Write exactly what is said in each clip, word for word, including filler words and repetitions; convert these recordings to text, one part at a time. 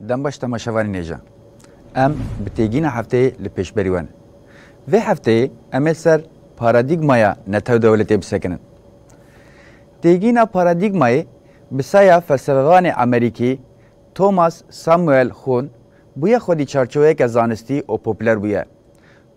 Dem baş temaşevanên hêja. Em bi têgîna hefteyê li pêşberî we ne. Vê hefteyê em ê li ser paradîgmaya netew dewletê bisekinin. Têgîna paradîgmayê bi saya felsefevanê Amerîkî Thomas Samuel Kuhn bûye xwedî çarçoweyeke zanistî û popûler bûye.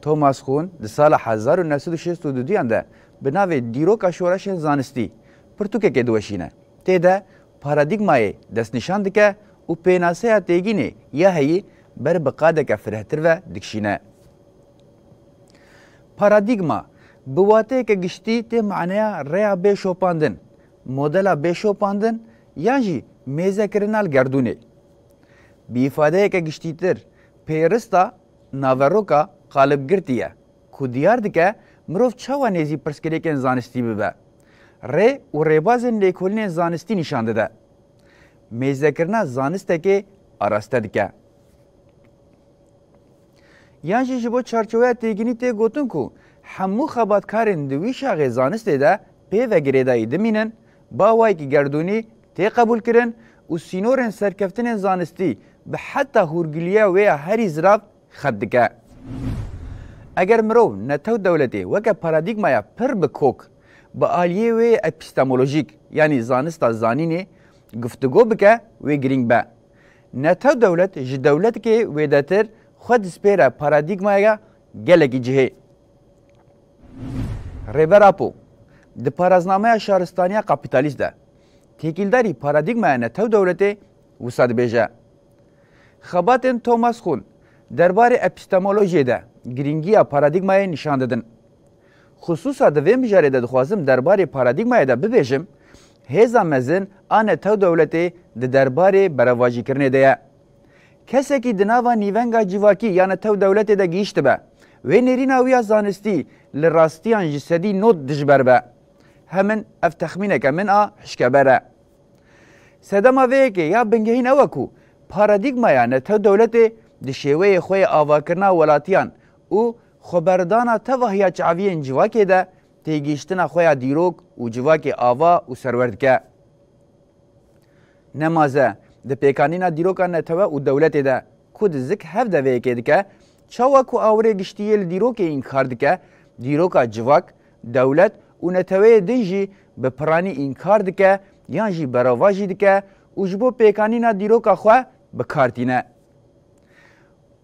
Thomas Kuhn di sala hezar û neh sed û şêst û duduyan de bi navê Dîroka Şoreşên Zanistî pirtûkekê diweşîne. Tê de paradîgmayê destnîşan dike û pênaseya têgînê ya heyî ber bi qadeke firehtir ve dikişîne. Paradîgma bi wateyeke giştî tê maneya rêya bê şopandin, modela bê şopandin yan jî mêzekirina li gerdûnê. Bi îfadeyeke giştîtir, pêrista naveroka qalibgirtî ye, ku diyar dike mirov çawa nêzî pirsgirêkên zanistî bibe. Rê û rêbazên lêkolînên zanistî nîşan dide. Mêzekirina zanistekê araste dike. Yan jî ji bo çarçoweya têgînî tê gotin ku hemû xebatkarên di wî şaxê zanistê de pê ve girêdayî dimînin, bi awayekî gerdûnî tê qebûlkirin û sînorên serkeftinên zanistî bi heta hûrgiliya wê ya herî zirav xet dike. Eger mirov netew dewletê weke paradîgmaya pir bi kok, bi aliyê wê yê epîstemolojîk, yanî zanista zanînê, guftûgo bike, wê girîng be. Netew dewlet ji dewletekê wêdetir xwe dispêre paradîgmaya gelekî cihê. Rêber Apo, di paraznameya şaristaniya kapîtalîst de, têkildarî paradîgmaya netew dewletê wisa dibêje. Xebatên Thomas Kuhn derbarê epîstemolojiyê de girîngiya paradîgmayê nîşan didin. Xisûsa di vê mijarê de dixwazim derbarê paradîgmayê de bibêjim, hêza mezin a netew dewletê di derbarê berevajîkirinê de ye. Kesekî di nava nîvenga civakî ya netew dewletê de gihîştibe, wê nêrîna wî ya zanistî li rastiyan ji sedî nod dijber be. Hemin ev texmîneke min a hişkeber e. Sedema vê yekê ya bingehîn ew e ku paradîgmaya netew dewletê di şêweyê xwe yê avakirina welatiyan û xweberdana tevahiya çaviyên civakê de têgihiştina xwe ya dîrok û civakê ava û serwer dike. Nemaze, di pêkanîna dîroka netewe û dewletê de ku di zik hev de vê yekê dike, çawa ku awirê giştî yê li dîrokê înkar dike, dîroka civak, dewlet û neteweyê din jî bi piranî înkar dike yan jî berovajî dike û ji bo pêkanîna dîroka xwe bi kar tîne.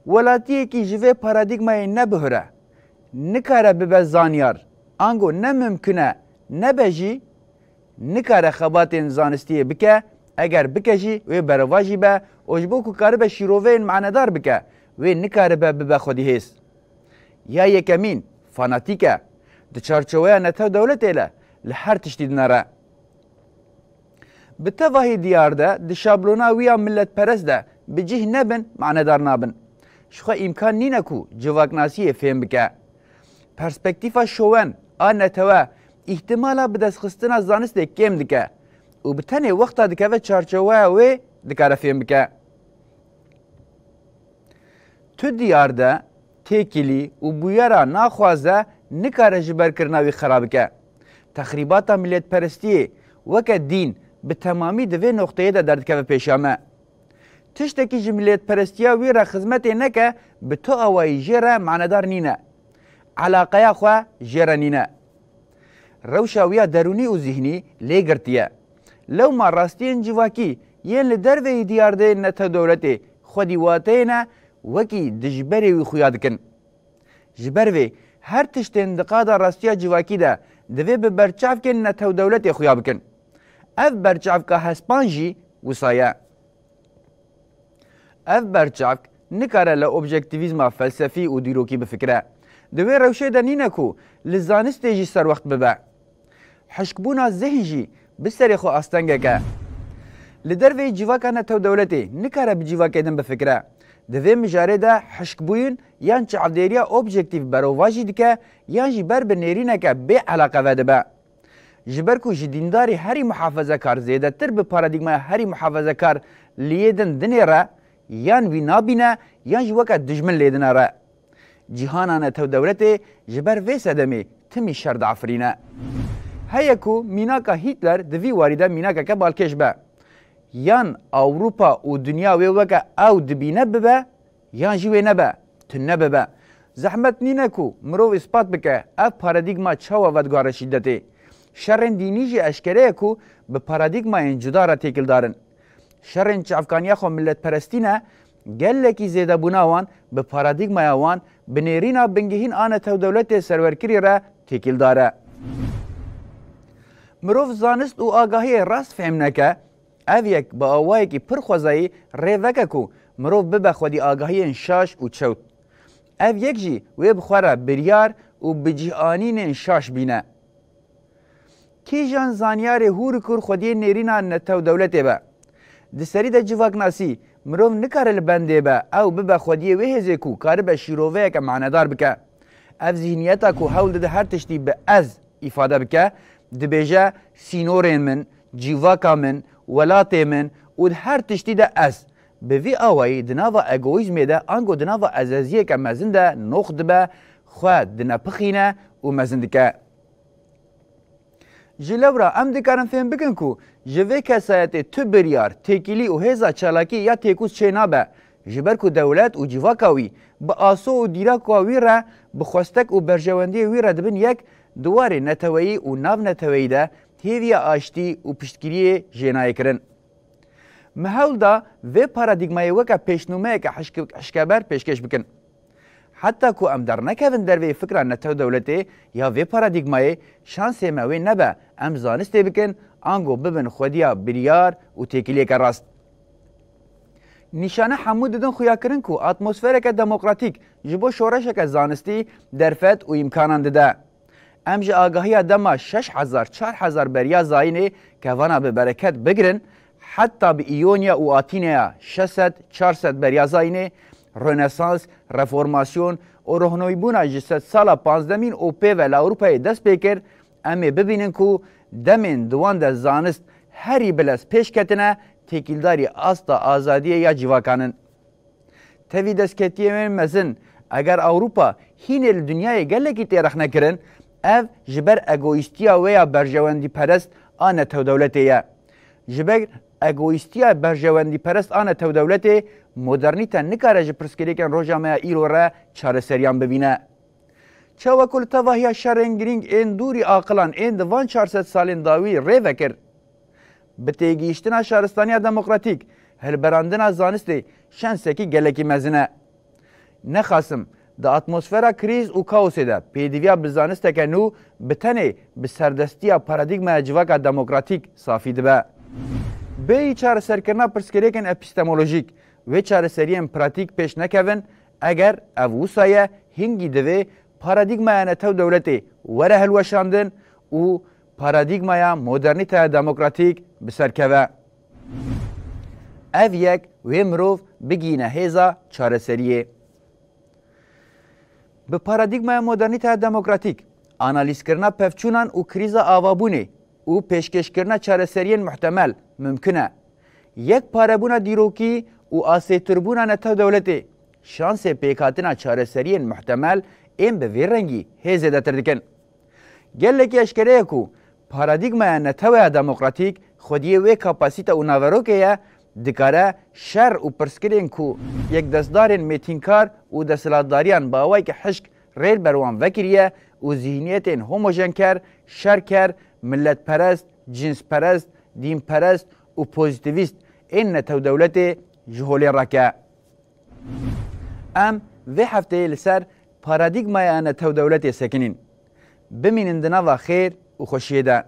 Welatiyekî ji vê paradîgmayê ne bihure, nikare bibe zanyar, ango ne mimkun e nebe jî, nikare xebatên zanistiyê bike, eger bike jî wê berovajî be û ji bo ku karibe şîroveyên manedar bike, wê nikaribe bibe xwedîhêz. Ya yekemîn, fanatîk e. Di çarçoweya netew dewletê de li her tiştî dinere. Bi tevahî diyar de di şablona wî ya miletperest de bi cih nebin, manedar nabin. Ji xwe îmkan nîne ku civaknasiyê fêm bike. Perspektîfa şowen a netewe îhtimala bidestxistina zanistê kêm dike û bi tenê wexta dikeve çarçoweya wê dikare fêm bike. Tu diyar de têkilî û bûyera naxwaze nikare ji ber kirina wî xera bike. Texrîbata miletperestiyê weke dîn bi temamî di vê noqteyê de derdikeve pêşiya me. Tiştekî ji miletperestiya wî re xizmetê neke, bi tu awayî jê re manedar nîne. Elaqeya xwe jê re nîne. Rewşa wî ya derûnî û zîhnî lê girtiye. Lewma rastiyên civakî yên li derveyî diyardeyên netew dewletê xwedî wateyê ne, wekî dijberê wî xuya dikin. Ji ber vê her tiştên di qada rastiya civakî de divê bi berçavkên netew dewletê xuya bikin. Ev berçavka hespan jî wisa ye. Ev berçavk nikare li objektîvîzma felsefî û dîrokî bifikire. Di wê rewşê de nîne ku li zanistê jî serwext bibe. Hişkbûna zihn jî bi serê xwe astengek e. Li derveyî civaka netew dewletê nikare bi civakê din bifikire. Di vê mijarê de hişkbûyîn yan çavdêriya objektîf berovajî dike yan jî ber bi nêrîneke bê eleqe vedibe. Ji ber ku ji dîndarî herî muhafezekar zêdetir bi paradîgmaya herî muhafezekar li yê din dinêre, yan wî nabîne, yan jî weke dijmin lê dinere. Cîhana netew dewletê ji ber vê sedemê timî şer diafirîne. Heye ku mînaka Hîtler di vî warî de mînakeke balkêş be. Yan Ewropa û dinya wê weke ew dibîne bibe, yan jî wê nebe, tune bibe. Zehmet nîne ku mirov îspat bike ev paradîgma çawa vedigare şîdetê. Şerên dînî jî eşkere ye ku bi paradîgmayên cuda re têkildar in. Şerên çavkaniya xwe miletperestî ne, gelekî zêdebûna wan bi paradîgmaya wan, bi nêrîna bingehîn a netewdewletê serwerkirî re têkildar e. Mirov zanist û agahiyê rast fêm neke, ev yek bi awayekî pir xwezayî rê veke ku mirov bibe xwedî agahiyên şaş û çewt. Ev yek jî wê bi xwe re biryar û bicîhanînên şaş bîne. Kîjan zanyarê hûr û kur xwediyê nêrîna netewdewletê be? Di serî de civaknasî, mirov nikare li bendê be, ew bibe xwediyê wê hêzê ku karibe şîroveyeke manedar bike. Ev zîhniyeta ku hewl dide her tiştî bi ez îfade bike, dibêje, sînorên min, civaka min, welatê min û di her tiştî de ez. Bi vî awayî di nava egoîzmê de ango di nava ezeziyeke mezin de noq dibe, xwe dinepixîne û mezin dike. Ji lewra em dikarin fêm bikin ku ji vê kesayetê tu biryar, têkilî û hêza çalakî ya têkûz çênabe, ji ber ku dewlet û civaka wî bi aso û dîraka wî re, bi xwestek û berjewendiyê wî re dibin yek, di warê neteweyî û navneteweyî de hêviya aştî û piştgiriyê jê nayê kirin. Me hewl da vê paradîgmayê weke pêşnûmeyeke hişk-, hişkeber pêşkêş bikin. Heta ku em dernekevin derveyî fikra netewdewletê ya vê paradîgmayê, şansê me wê nebe em zanistê bikin, ango bibin xwediya biryar û têkiliyeke rast. Nîşane hemû didin xuyakirin ku atmosfereke demokratîk ji bo şoreşeke zanistî derfet û îmkanan dide. Em ji agahiya dema şeş hezar, çar hezar beriya zayînê kevana bi bereket bigirin, heta bi Îonya û Atîneya şeş sed, çar sed beriya zayînê, Rönesans, Reformasyon û rohnoybûna ji sedsala panzdemîn û pê ve li Ewropayê dest pê kir, em ê bibînin ku demên di wan de zanist herî bilez pêş ketine, têkildarî asta azadiyê ya cîvakan in. Tevî destketiyên mezin, eger Ewropa hînê li dinyayê gelekî tê rexnekirin, ev ji ber egoîstiya wê ya berjewendîperest a netewdewletê ye. Ji ber egoîstiya berjewendîperest a netewdewletê, modernîte nikare ji pirsgirêkên roja me ya îro re çareseriyan bibîne. Çawa ku li tevahiya şerên girîng ên dûrî aqilan ên di van çar sed salên dawî rê vekir, bi têgihiştina şaristaniya demokratîk, hilberandina zanistê şansekî gelekî mezin e. Nexasim, di atmosfera krîz û kaosê de pêdiviya bi zanisteke nû bi tenê bi serdestiya paradîgmaya civaka demokratîk safî dibe. Bêyî çareserkirina pirsgirêkên epistemolojîk, wê çareseriyên pratîk pêş nekevin, eger ev wisa ye, hingî divê paradîgmaya netewdewletê were hilweşandin û paradîgmaya modernîteya demokratîk bi ser keve. Ev yek wê mirov bigihîne hêza çareseriyê. Bi paradîgmaya modernîteya demokratîk, analîzkirina pevçûnan û krîza avabûnê û pêşkêşkirina çareseriyên muhtemel mimkun e. Yekparebûna dîrokî û asêtirbûna netewdewletê şansê pêkhatina çareseriyên muhtemel ên bi vî rengî hê zêdetir dikin. Gelekî eşkere ye ku paradîgmaya neteweya demokratîk xwediyê wê kapasîte û naverokê ye, dikare şer û pirsgirên ku yekdestdarên mêtînkar û desthilatdariyan bi awayekî hişk rê li ber wan vekiriye û zîhniyetên homojenker, şerker, miletperest, cinsperest, dînperest û pozîtîvîst ên netewdewletê ji holê reke. Em vê hefteyê li ser paradîgmaya netewdewletê sekinîn. Bimînin di nava xêr û xweşiyê de.